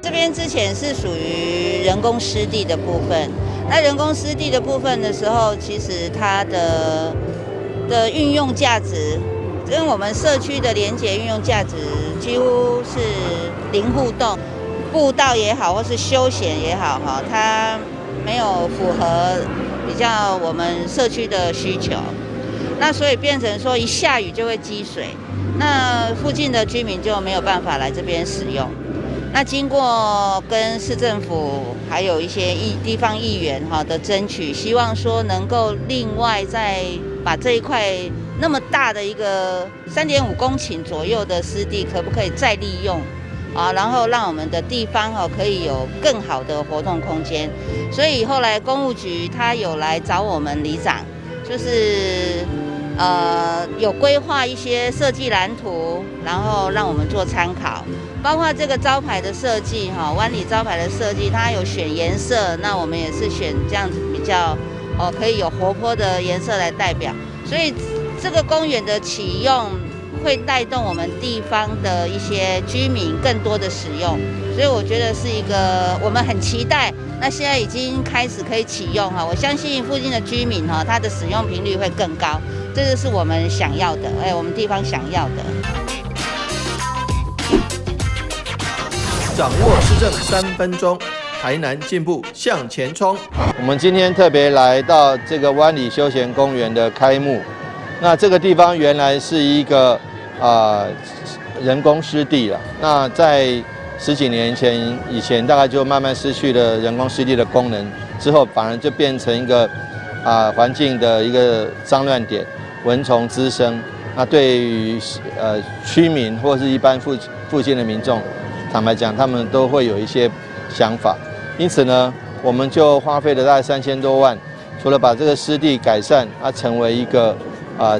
這邊之前是屬於人工濕地的部分，那人工濕地的部分的時候，其實它的運用價值，跟我們社區的連結運用價值幾乎是零互動，步道也好，或是休閒也好，哈，它沒有符合比較我們社區的需求，那所以變成說一下雨就會積水，那附近的居民就沒有辦法來這邊使用。那經過跟市政府還有一些地方議員哈的爭取，希望說能夠另外再把這一塊那麼大的一個3.5公頃左右的濕地，可不可以再利用啊？然後讓我們的地方哈可以有更好的活動空間。所以後來工務局他有來找我們里長，就是有規劃一些設計藍圖，然後讓我們做參考。包括這個招牌的設計，哈，灣里招牌的設計，它有選顏色，那我們也是選這樣子比較，哦，可以有活潑的顏色來代表。所以這個公園的啟用，會帶動我們地方的一些居民更多的使用，所以我覺得是一個我們很期待。那現在已經開始可以啟用哈，我相信附近的居民哈，他的使用頻率會更高，這個是我們想要的，哎，我們地方想要的。掌握市政3分鐘，台南進步向前衝。我們今天特別來到這個灣里休閒公園的開幕。那這個地方原來是一個人工濕地了。那在十幾年前以前，大概就慢慢失去了人工濕地的功能，之後反而就變成一個環境的一個髒亂點，蚊蟲滋生。那對於區民或是一般附近的民眾，坦白講，他們都會有一些想法。因此呢，我們就花費了大概3000多萬，除了把這個濕地改善，它成為一個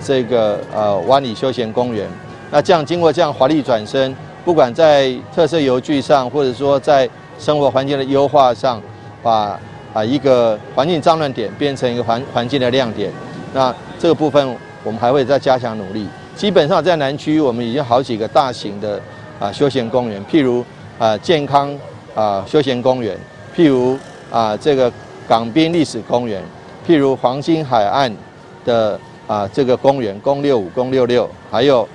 這個灣里休閒公園。那這樣經過這樣華麗轉身，不管在特色遊具上，或者說在生活環境的優化上，把一個環境髒亂點變成一個環境的亮點。那這個部分我們還會再加強努力。基本上在南區，我們已經好幾個大型的休閒公園，譬如健康休閒公園，譬如這個港濱歷史公園，譬如黃金海岸的這個公園，公65、公66，還有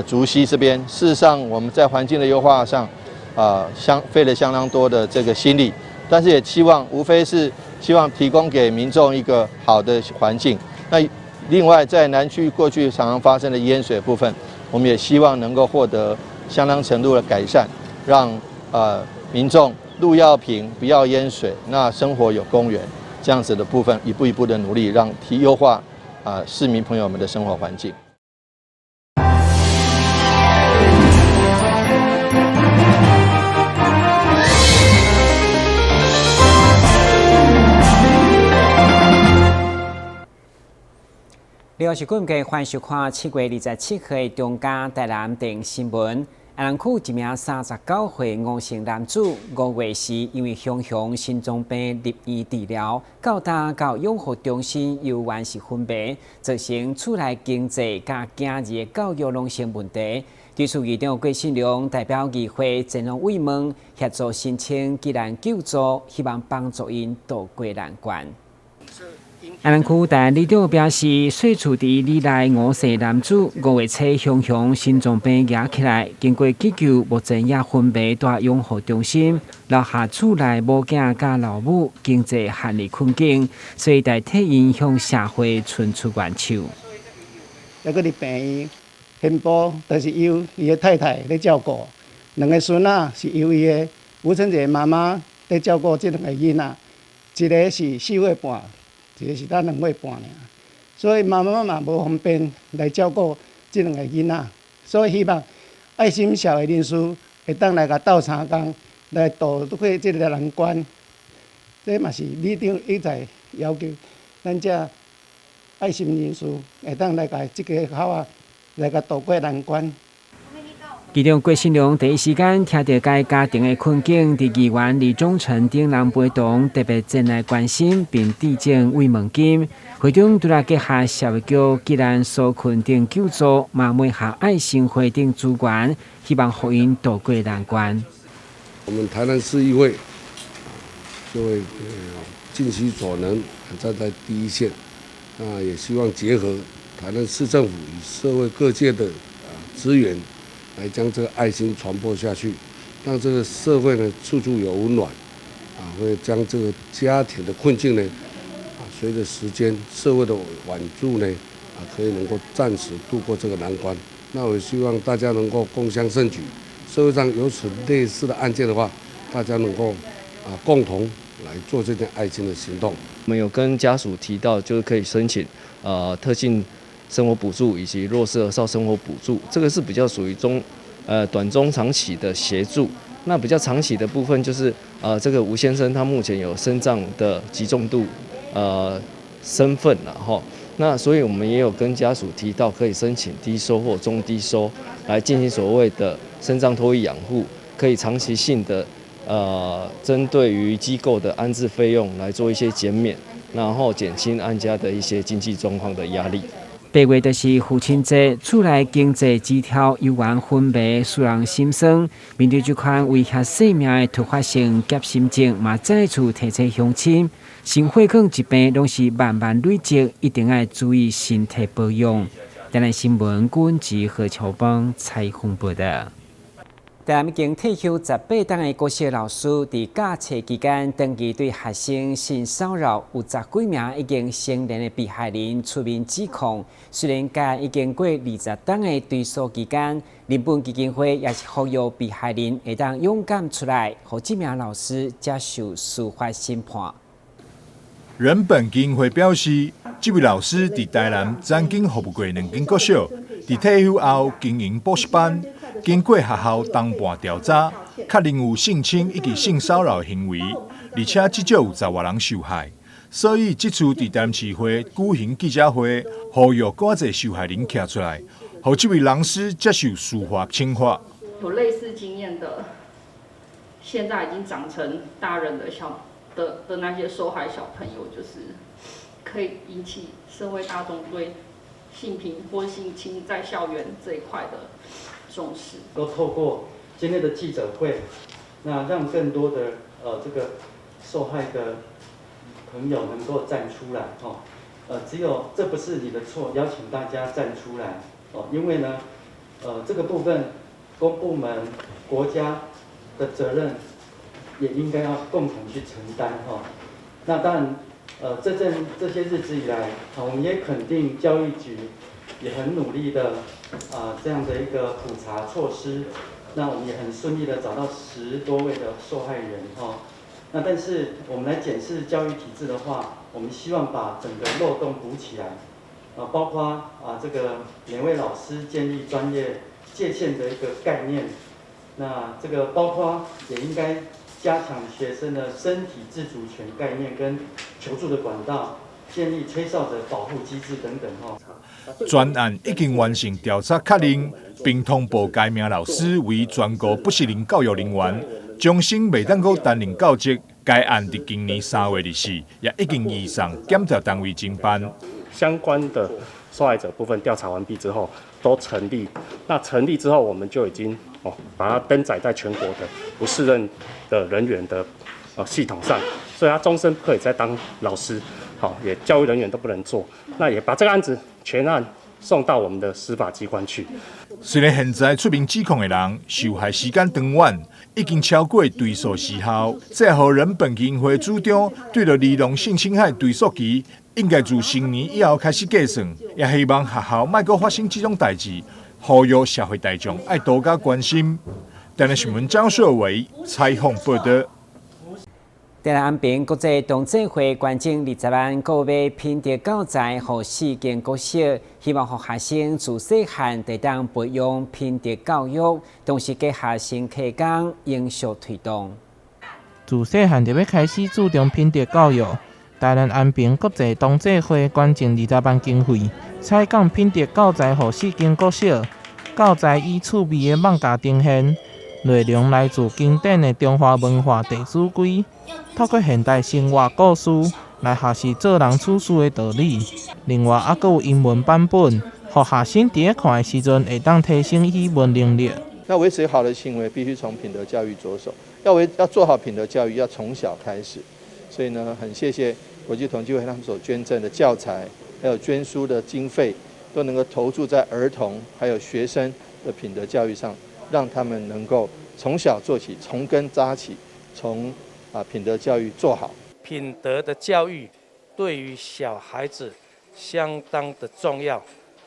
竹溪這邊。事實上，我們在環境的優化上，費了相當多的這個心力，但是也期望，無非是希望提供給民眾一個好的環境。那另外，在南區過去常常發生的淹水部分，我們也希望能夠獲得相當程度的改善，讓民眾路要平，不要淹水，那生活有公園這樣子的部分，一步一步的努力，讓提優化市民朋友們的生活環境。另外是今日歡迎收看7月27號的中嘉台南電新聞。安南區一名39歲吳姓男子，5月時因為雄雄心臟病入院治療，到今到養護中心猶原是昏迷，造成厝內經濟佮囝兒的教育攏成問題。對此，議長郭信良代表議會前往慰問，協助申請急難救助，希望幫助𪜶渡過難關。安南區台里長表示，細厝佇里內吳姓男子5月初雄雄心臟病壓起來，經過急救，目前也昏迷佇養護中心，留下厝內某囝佮老母經濟陷入困境，所以代替𪜶向社會伸出援手。抑閣佇病院，現部就是由伊的太太咧照顧，兩个孫仔是由伊的吳成傑媽媽咧照顧這兩个囡仔，一个是4歲半。一个是才2歲半爾，所以媽媽嘛無方便來照顧這兩个囡仔，所以希望愛心社會人士會當來共鬥相共來渡過這个難關。這嘛是里長一再要求咱這愛心人士會當來共這个口仔來共渡過難關。議長郭信良第一時間聽著該家庭的困境，佇議員李忠誠等人陪同，特別前來關心，並致贈慰問金。會中除了結合社會局急難紓困等救助，嘛媒合愛心會等資源，希望予𪜶渡過難關。我們台南市議會就會盡其所能站在第一線，那也希望結合台南市政府與社會各界的資源，來將這個愛心傳播下去，讓這個社會呢處處有溫暖，會將這個家庭的困境呢，隨着時間社會的挽助呢，可以能夠暫時度過這個難關。那我希望大家能夠共襄盛舉，社會上有此類似的案件的話，大家能夠共同來做這件愛心的行動。我們有跟家屬提到，就是可以申請特進生活補助以及弱勢兒少生活補助，這個是比較屬於短中長期的協助。那比較長期的部分就是這個吳先生他目前有身障的極重度身份了哈。那所以我們也有跟家屬提到，可以申請低收或中低收來進行所謂的身障托育養護，可以長期性的針對於機構的安置費用來做一些減免，然後減輕案家的一些經濟狀況的壓力。8月就是父親節，厝內經濟枝條猶原昏迷，使人心酸。面對這款威脅性命的突發性夾心症，嘛再次提醒鄉親，心血管疾病攏是慢慢累積，一定愛注意身體保養。台南新聞郭吉何秋邦採訪報道。台南已經退休18冬的國小老師，佇教冊期間，長期對學生性騷擾，有十幾名已經成年的被害人出面指控。雖然該案已經過20冬的追訴期間，人本基金會也是呼籲被害人會當勇敢出來，予這名老師接受司法審判。人本基金會表示，這位老師佇台南曾經服務過兩間國小，佇退休後經營補習班。經過學校同伴調查，確認有性侵以及性騷擾行為，而且至少有十外人受害。所以這次佇台南市會舉行記者會，呼籲閣濟受害人徛出來，予這位老師接受司法懲罰。有類似經驗的，現在已經長成大人的小的的那些受害小朋友，就是可以引起社會大眾對性平或性侵在校園這一塊的重視。都透過今天的記者會，那讓更多的這個受害的朋友能夠站出來，哦，只有這不是你的錯，邀請大家站出來，哦，因為呢，這個部分公部門、國家的責任也應該要共同去承擔，哈。那當然，這些日子以來，我們也肯定教育局也很努力的這樣的一個普查措施，那我們也很順利的找到10多位的受害人，哈。那但是我們來檢視教育體制的話，我們希望把整個漏洞補起來，包括這個每位老師建立專業界限的一個概念，那這個包括也應該加強學生的身體自主權概念跟求助的管道，建立吹哨者保護機制等等，哈。全案已經完成調查確認，並通報該名老師為全國不適任教育人員，終身袂當閣擔任教職。該案佇今年3月24，也已經移送檢察單位偵辦。相關的受害者部分調查完畢之後，都成立。那成立之後，我們就已經把它登載在全國的不適任的人員的系統上，所以他終身不可以再當老師，好，也教育人員都不能做。那也把這個案子全案送到我們的司法機關去。雖然現在出面指控的人受害時間長遠，已經超過追訴時效，這予人本基金會主張，對著兒童性侵害追訴期，應該自成年以後開始計算，也希望學校莫閣發生這種代誌，呼籲社會大眾愛多加關心。台南新聞張秀偉採訪報道。台南安平國際同濟會捐贈20萬購買品德教材，予四間國小，希望予學生自細漢就當培養品德教育，同時結合新課綱，永續推動。自細漢就欲開始注重品德教育。台南安平國際同濟會捐贈20萬經費，採購品德教材予四間國小。教材以趣味的漫畫呈現，內容來自經典的中華文化《弟子規》，透過現代生活故事來學習做人處事的道理。另外，猶閣有英文版本，予學生佇咧看的時陣會當提升語文能力。那維持好的行為，必須從品德教育着手。要做好品德教育，要從小開始。所以呢，很謝謝國際同濟會他們所捐贈的教材，還有捐書的經費，都能夠投注在兒童還有學生的品德教育上，讓他們能夠從小做起，從根扎起，從品德教育做好。品德的教育對於小孩子相當的重要，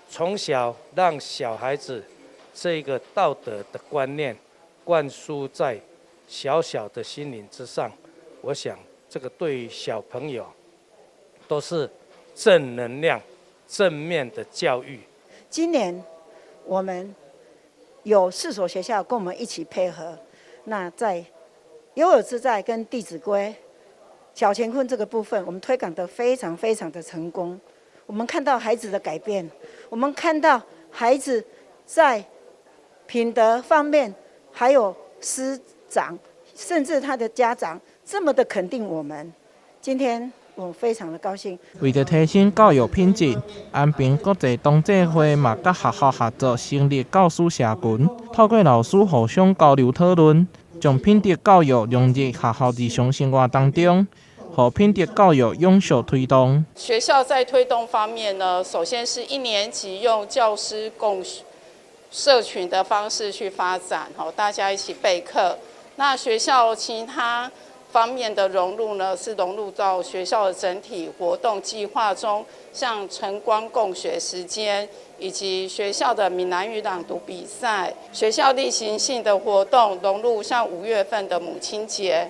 從小讓小孩子這個道德的觀念灌輸在小小的心靈之上，我想這個對於小朋友都是正能量、正面的教育。今年我們有四所學校跟我們一起配合，那在有有自在跟《弟子規》、小乾坤這個部分，我們推廣得非常非常的成功。我們看到孩子的改變，我們看到孩子在品德方面，還有師長，甚至他的家長這麼的肯定我們。今天我非常的高興。為著提升教育品質，安平國際同濟會嘛佮學校合作成立教師社群，透過老師互相交流討論，將品德教育融入學校日常生活當中，予品德教育永續推動。學校在推動方面呢，首先是一年級用教師共社群的方式去發展，大家一起備課。那學校其他方面的融入呢，是融入到學校的整體活動計劃中，像晨光共學時間，以及學校的閩南語朗讀比賽，學校例行性的活動融入像5月份的母親節，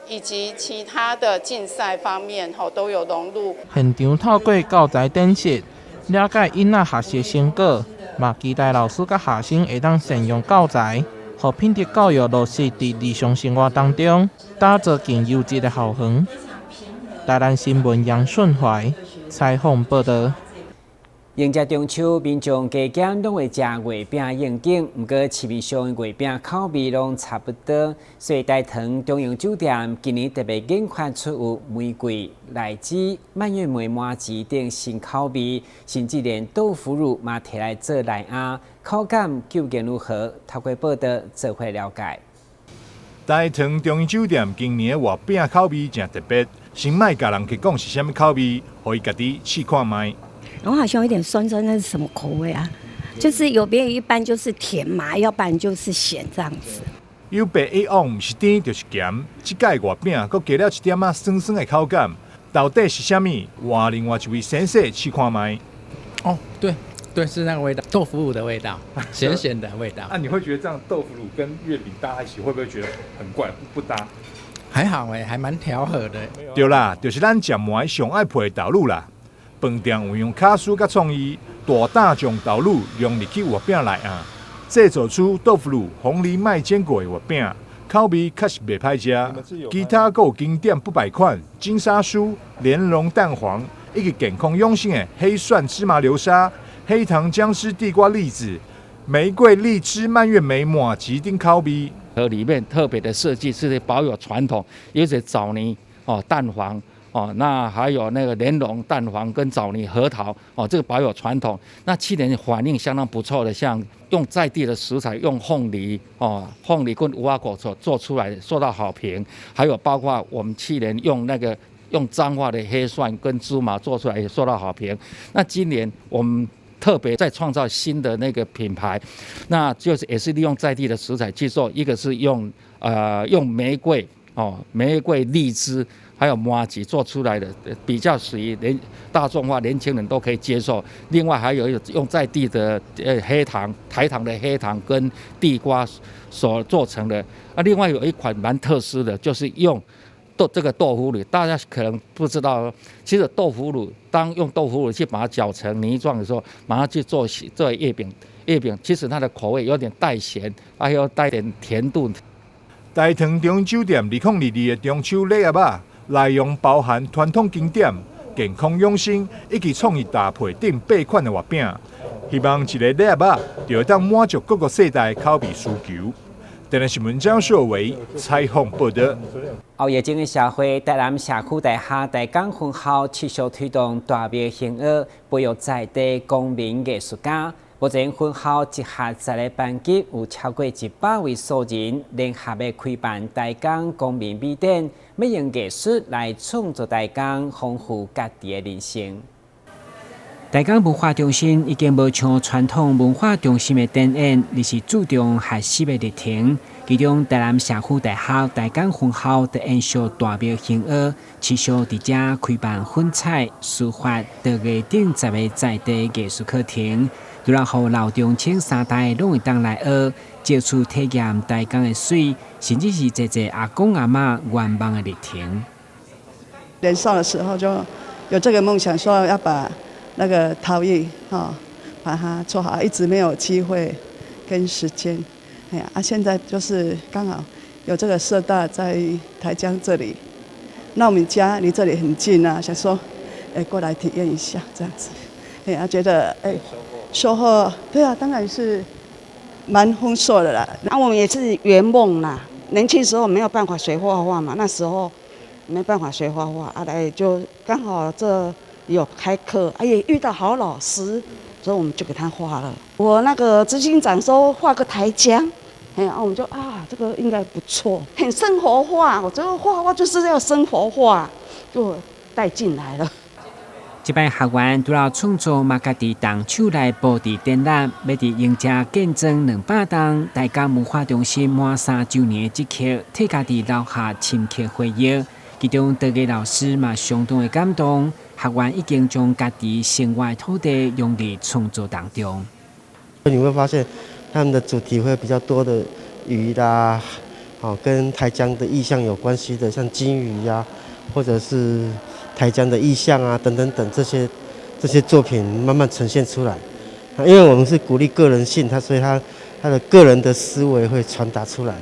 以及其他的競賽方面，都有融入。現場透過教材展示，了解囡仔學習成果，嘛期待老師佮學生會當善用教材，予品德教育落實佇日常生活當中，打造更優質的校園。台南新聞楊順懷採訪報導。迎接中秋，民眾加減攏會食月餅應景，毋過市面上月餅口味攏差不多，所以大唐中榮酒店今年特別研發出有玫瑰、荔枝、蔓越莓麻糬等新口味，甚至連豆腐乳嘛提來做內餡，口感究竟如何？透過報道做伙了解。大唐中榮酒店今年的月餅口味誠特別，先莫共人客講是啥物口味，予伊家己試看覓。我好像有點酸酸，那是什麼口味啊？就是有別於一般就是甜嘛，要不然就是鹹這樣子。有別以往，毋是甜就是鹹，這擺月餅閣加了一點仔酸酸的口感，到底是啥物？換另外一位先生試看覓。哦，對對，是那個味道，豆腐乳的味道，鹹鹹的味道。那你會覺得這樣豆腐乳跟月餅搭在一起，會不會覺得很怪，不搭？還好誒，還蠻調和的。對啦，就是咱食糜上愛配的豆乳啦。飯店運用巧思佮創意，大膽將豆乳融入去月餅內餡，製造出豆腐乳鳳梨麥堅果的月餅，口味確實袂歹食。其他閣有經典不敗款金沙酥、蓮蓉蛋黃，以及健康養生的黑蒜芝麻流沙、黑糖薑絲地瓜栗子、玫瑰荔枝蔓越莓麻糬等口味。和裡面特別的設計是保有傳統，尤其棗泥哦蛋黃。哦，那還有那個蓮蓉、蛋黃跟棗泥、核桃，哦，這個保有傳統。那去年反應相當不錯的，像用在地的食材，用鳳梨，哦，鳳梨跟無花果所做出來，受到好評。還有包括我們去年用那個用彰化的黑蒜跟芝麻做出來，也受到好評。那今年我們特別再創造新的那個品牌，那就是也是利用在地的食材去做，一個是用玫瑰，哦，玫瑰荔枝。還有麻糬做出來的比較屬於連大眾化，年輕人都可以接受。另外還有一用在地的黑糖、台糖的黑糖跟地瓜所做成的。啊，另外有一款蠻特殊的，就是用這個豆腐乳，大家可能不知道，其實豆腐乳當用豆腐乳去把它攪成泥狀的時候，馬上去做做月餅，月餅其實它的口味有點帶鹹，還有帶點甜度。大唐中榮酒店2022的中秋禮盒仔，內容包含傳統經典、健康養生以及創意搭配等八款的月餅，希望一个禮盒仔就會當滿足各個世代口味需求。台南新聞張秀維採訪報道。後疫情的社會，台南社區大學台港分校持續推動大廟興學，培育在地公民藝術家。目前分校一合十个班級有超過100位素人聯合的開辦台江公民美展，欲用藝術來創作台江，豐富家己的人生。台江文化中心已經無像傳統文化中心的展演，而是注重學習的歷程。其中，台南社區大學台江分校就延續大廟行學，持續佇遮開辦粉彩、書法、陶藝等10個在地藝術課程，除了予老中青三代攏會當來學，接觸體驗台江的水，甚至是濟濟阿公阿嬤願望的歷程。年少的時候就有這個夢想，說要把那個陶藝哈，把它做好，一直沒有機會跟時間。哎呀，啊，現在就是剛好有這個社大在台江這裡，那我們家離這裡很近啊，想說，哎，過來體驗一下這樣子。哎呀，覺得哎，收穫對啊，當然是蠻豐碩的啦。那我們也是圓夢啦，年輕時候沒有辦法學畫畫嘛，那時候沒辦法學畫畫，啊來就剛好這有開課，哎呀，遇到好老師，所以我們就給他畫了。我那個執行長說畫個台江，哎呀，我們就啊，這個應該不錯，很生活化。我覺得畫畫就是要生活化，就帶進來了。這擺學員除了創作，嘛家己動手來佈置展覽，欲佇迎接建莊200冬台江文化中心滿3週年的這刻，替家己留下深刻回憶。其中，陶藝老師嘛相當的感動，學員已經將家己生活的土地融入創作當中。你會發現，他們的主題會比較多的魚啦，哦，跟台江的意象有關係的，像金魚呀，或者是台江的意象啊，等等等這些作品慢慢呈現出來。因為我們是鼓勵個人性，所以他的個人的思維會傳達出來。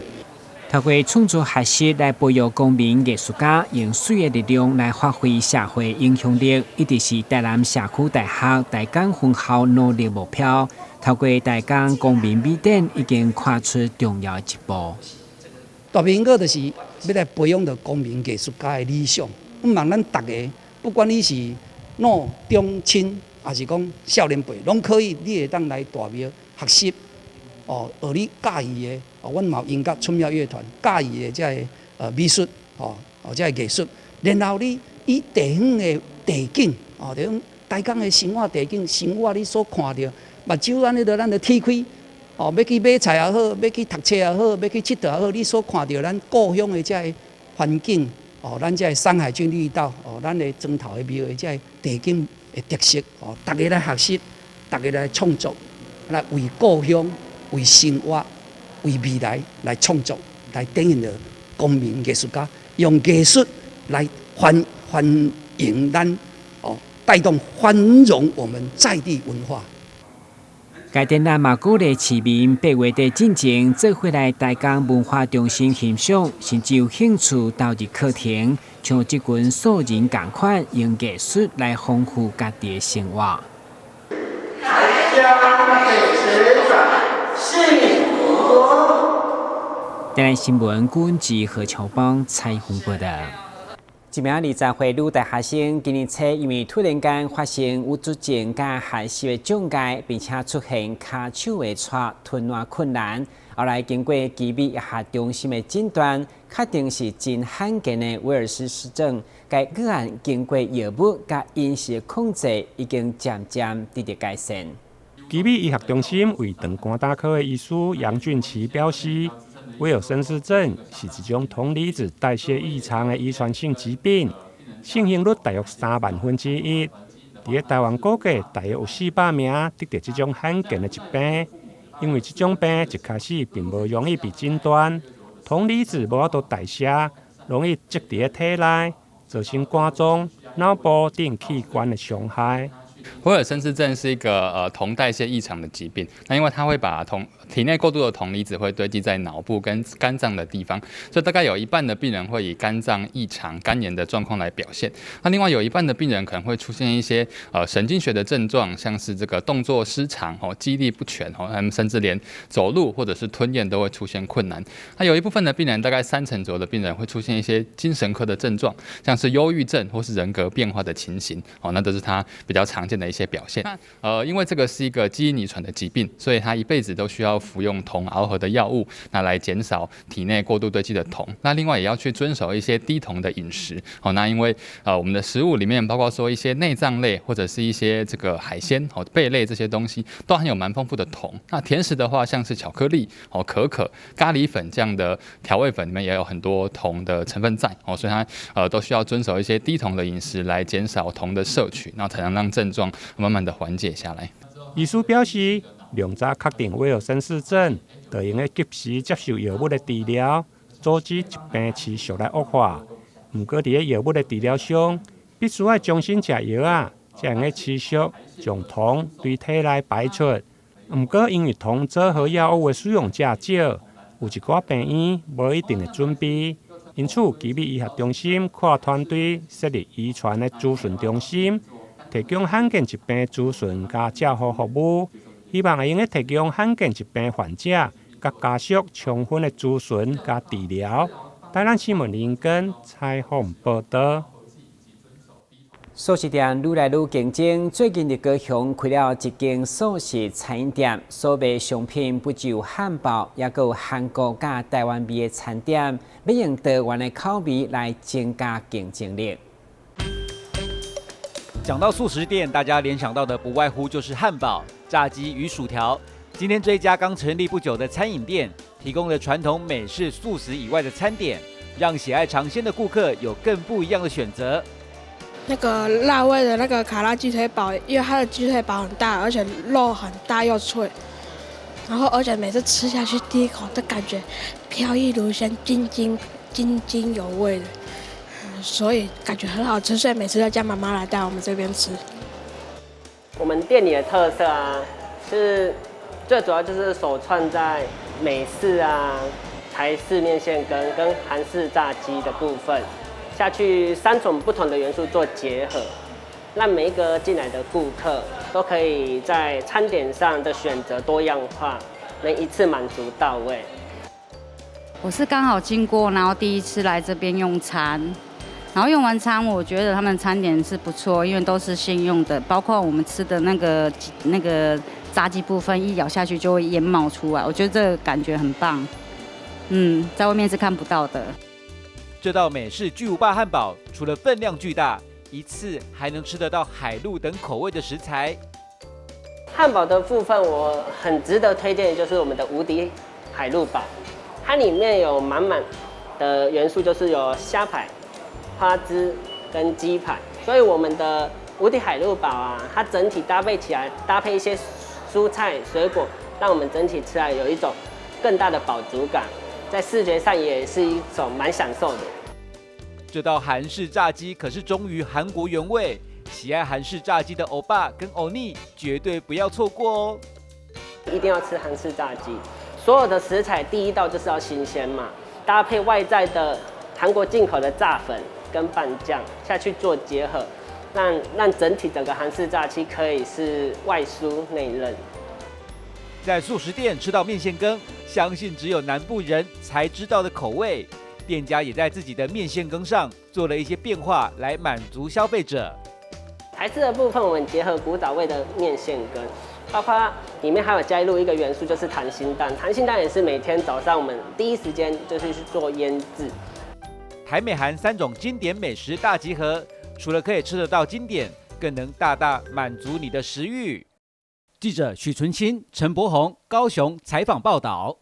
透過創作學習來培育公民藝術家，用水的力量來發揮社會影響力，一直是台南社區大學台江分校努力目標。透過台江公民美展，已經跨出重要的一步。大廟音樂就是欲來培養著公民藝術家的理想。毋望咱逐个，不管你是老中青，抑是講少年輩，攏可以，你會當來大廟學習。哦，學你佮意的，哦，阮嘛有音樂春廟樂團，佮意的這个美術，哦，哦，這个藝術，然後你以地方的地景，哦，就講台江的生活地景，生活你所看著，目睭按呢著咱著鐵開，哦，欲去買菜也好，欲去讀冊也好，欲去𨑨迌也好，你所看著咱故鄉的這个環境，哦，咱這个山海軍綠道，哦，咱的莊頭的廟的這个地景的特色，哦，逐个來學習，逐个來創作，來為故鄉、為生活、為未來來創作，來展現著公民藝術家用藝術來繁榮咱哦，帶動繁榮我們在地文化。該展覽嘛鼓勵市民8月底進前做伙來台江文化中心欣賞，甚至有興趣投入課程，像這群素人仝款，用藝術來豐富家己的生活。台江水轉幸福。台南新聞郭志何秋邦採訪報道。一名20歲女大學生今年初因為突然間發生鬱卒症佮學習的障礙，並且出現跤手會掣、吞咽困難。後來經過奇美醫學中心的診斷，確定是真罕見的威爾斯氏症。該個案經過藥物佮飲食控制，已經漸漸得到改善。奇美醫學中心胃腸肝膽科的醫師楊俊奇表示，威爾森氏症是一種銅離子代謝異常的遺傳性疾病，盛行率大約1/3萬。佇台灣估計大約有400名得著這種罕見的疾病。因為這種病一開始並無容易被診斷，銅離子無法度代謝，容易積佇體內，造成肝臟、腦部等器官的傷害。威爾森氏症是一個銅代謝異常的疾病，那因為它會把銅體內過度的銅離子會堆積在腦部跟肝臟的地方，所以大概有一半的病人會以肝臟異常、肝炎的狀況來表現。那另外有一半的病人可能會出現一些神經學的症狀，像是這個動作失常、哦肌力不全、哦，他們甚至連走路或者是吞嚥都會出現困難。那有一部分的病人，大概3成左右的病人會出現一些精神科的症狀，像是憂鬱症或是人格變化的情形，哦，那都是他比較常見。見的一些表現。因為這個是一個基因遺傳的疾病，所以他一輩子都需要服用銅螯合的藥物，那來減少體內過度堆積的銅。那另外也要去遵守一些低銅的飲食。哦，那因為我們的食物裡面包括說一些內臟類或者是一些這個海鮮、哦貝類這些東西，都含有蠻豐富的銅。那甜食的話，像是巧克力、哦可可、咖喱粉這樣的調味粉裡面也有很多銅的成分在。哦，所以它都需要遵守一些低銅的飲食來減少銅的攝取，然後才能讓症狀慢慢的緩解下來。醫師表示，量早確定威爾森氏症，就會用得及時接受藥物的治療，阻止疾病持續來惡化。毋過，佇咧藥物的治療上，必須愛終身食藥仔，才會用得持續將銅對體內排出。毋過，因為銅組合藥物的使用者少，有一寡病院無一定的準備，因此奇美醫學中心跨團隊設立遺傳的諮詢中心，提供罕見疾病諮詢佮照護服務，希望會用得提供罕見疾病患者佮家屬充分的諮詢佮治療。台南新聞林根採訪報道。素食店愈來愈競爭，最近佇高雄開了一間素食餐飲店，所賣商品不只有漢堡，也閣有韓國佮台灣味的餐點，欲用多元的口味來增加競爭力。講到速食店，大家聯想到的不外乎就是漢堡、炸雞與薯條。今天這一家剛成立不久的餐飲店，提供了傳統美式速食以外的餐點，讓喜愛嘗鮮的顧客有更不一樣的選擇。那個辣味的那個卡拉雞腿堡，因為它的雞腿堡很大，而且肉很大又脆，然後而且每次吃下去第一口都感覺飄逸如仙，津津津津有味的，所以感覺很好吃，所以每次都叫媽媽來帶我們這邊吃。我們店裡的特色啊，是最主要就是首創在美式啊、台式麵線羹跟韓式炸雞的部分。下去三種不同的元素做結合，讓每一個進來的顧客都可以在餐點上的選擇多樣化，能一次滿足到位。我是剛好經過，然後第一次來這邊用餐，然後用完餐，我覺得他們餐點是不錯，因為都是現用的，包括我們吃的那個炸雞部分，一咬下去就會煙冒出來，我覺得這個感覺很棒。在外面是看不到的。這道美式巨無霸漢堡，除了分量巨大，一次還能吃得到海陸等口味的食材。漢堡的部分，我很值得推薦的就是我們的無敵海陸堡，它裡面有滿滿的元素，就是有蝦排、花枝跟雞排，所以我們的無敵海陸堡啊，它整體搭配起來，搭配一些蔬菜水果，讓我們整體吃來有一種更大的飽足感。在視覺上也是一種蠻享受的。這道韓式炸雞可是忠於韓國原味，喜愛韓式炸雞的歐巴跟歐尼絕對不要錯過哦！一定要吃韓式炸雞，所有的食材第一道就是要新鮮嘛，搭配外在的韓國進口的炸粉跟拌醬下去做結合，讓整體整個韓式炸雞可以是外酥內嫩。在速食店吃到麵線羹，相信只有南部人才知道的口味。店家也在自己的麵線羹上做了一些變化，來滿足消費者。台式的部分，我們結合古早味的麵線羹，包括裡面還有加入一個元素，就是溏心蛋。溏心蛋也是每天早上我們第一時間就是去做醃製。台美韓三種經典美食大集合，除了可以吃得到經典，更能大大滿足你的食慾。記者許純清、陳柏宏，高雄採訪報道。